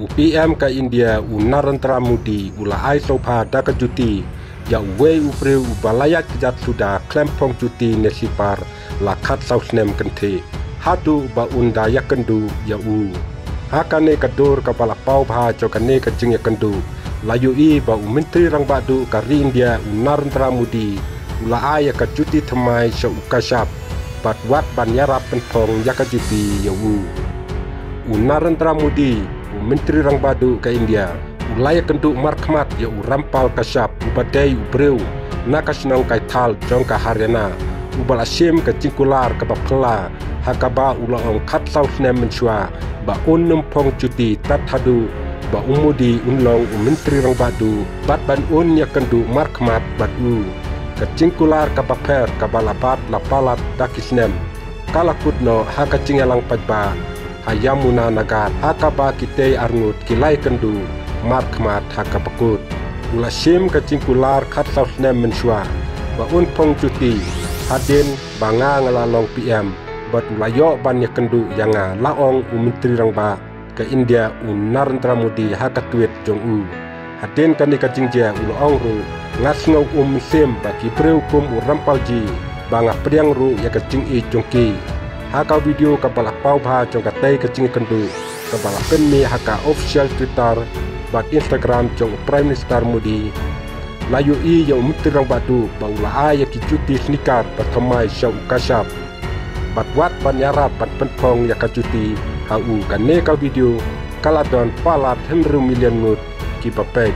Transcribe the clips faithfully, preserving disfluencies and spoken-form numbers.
U P M ka India u Narendra Modi u la ai sngewbha da ka juti ïa uwei u briew uba la ïaid kjat suda khlem phong juti ne slipar la khatsaw snem kynthih haduh ba un da ïakynduh ïa u. Ha kane ka dur kaba la paw bha jong kane ka jingïakynduh, la ïohi ba u Myntri Rangbah Duh ka ri India u Narendra Modi u la ai ïa ka juti thymmai sha u Kashyap bad wat ban ïarap pynphong ïa ka juti ïa u. U Narendra Modi, u Myntri Rangbah Duh ka India, u la ïakynduh markhmat ïa u Rampal Kashyap uba dei u briew na ka shnong Kaithal jong ka Haryana, uba la shim ka jingkular kaba phylla ha kaba u la ong khatsaw snem mynshuwa ba un nym phong juti tad haduh ba u Modi un long u Myntri Rangbah Duh bad ban un ïakynduh markhmat bad u. Ka jingkular kaba pher kaba la bat la palat da ki snem ka la kut noh ha ka jingïalang paidbah ha Yamunanagar ha kaba kitei arngut ki la ïakynduh markhmat ha kaba kut. U la shim ka jingkular khatsaw snem mynshuwa ba un phong juti hadien ba nga nga la long P M bad u la ïoh ban ïakynduh ïa nga, la ong u Myntri Rangbah ka India u Narendra Modi ha ka tweet jong u. Hadien kane ka jingjia u la ong ruh, nga sngew um mynsiem ba ki briew kum u Rampal ji ba nga pdiang ruh ïa ka jingïeit jong ki. Ha ka video kaba la paw bha jong katei ka jingïakynduh kaba la pynmih ha ka official Twitter bad Instagram jong u Prime Minister Modi, la ïohi ïa u Myntri Rangbah Duh ba u la ai ïa ki juti sneaker ba thymmai sha u Kashyap bad wat ban ïarap ban pynphong ïa ka juti ha u. Kane ka video ka la don palat hynriew million ngut kiba peit.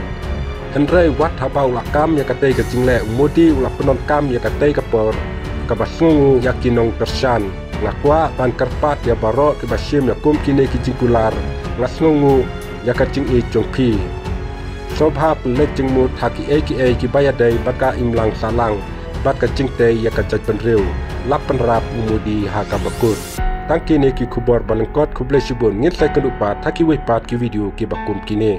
Hynrei wat haba u la kam ïa katei ka jingleh, u Modi u la pyndonkam ïa katei ka por kaba sngewnguh ïa ki nongkyrshan. Nga kwah ban kyrpad ïa baroh kiba shim ïa kum kine ki jingkular, nga sngewnguh ïa ka jingïeit jong phi. Sngewbha pynleit jingmut ha kiei kiei kiba ïadei bad ka imlang sahlang bad ka jingtei ïa ka jaitbynriew, la pynrap u Modi ha kaba kut. Tang kine ki khubor ba lyngkot, khublei shibun, ngin sa ïakynduh pat ha kiwei pat ki video kiba kum kine.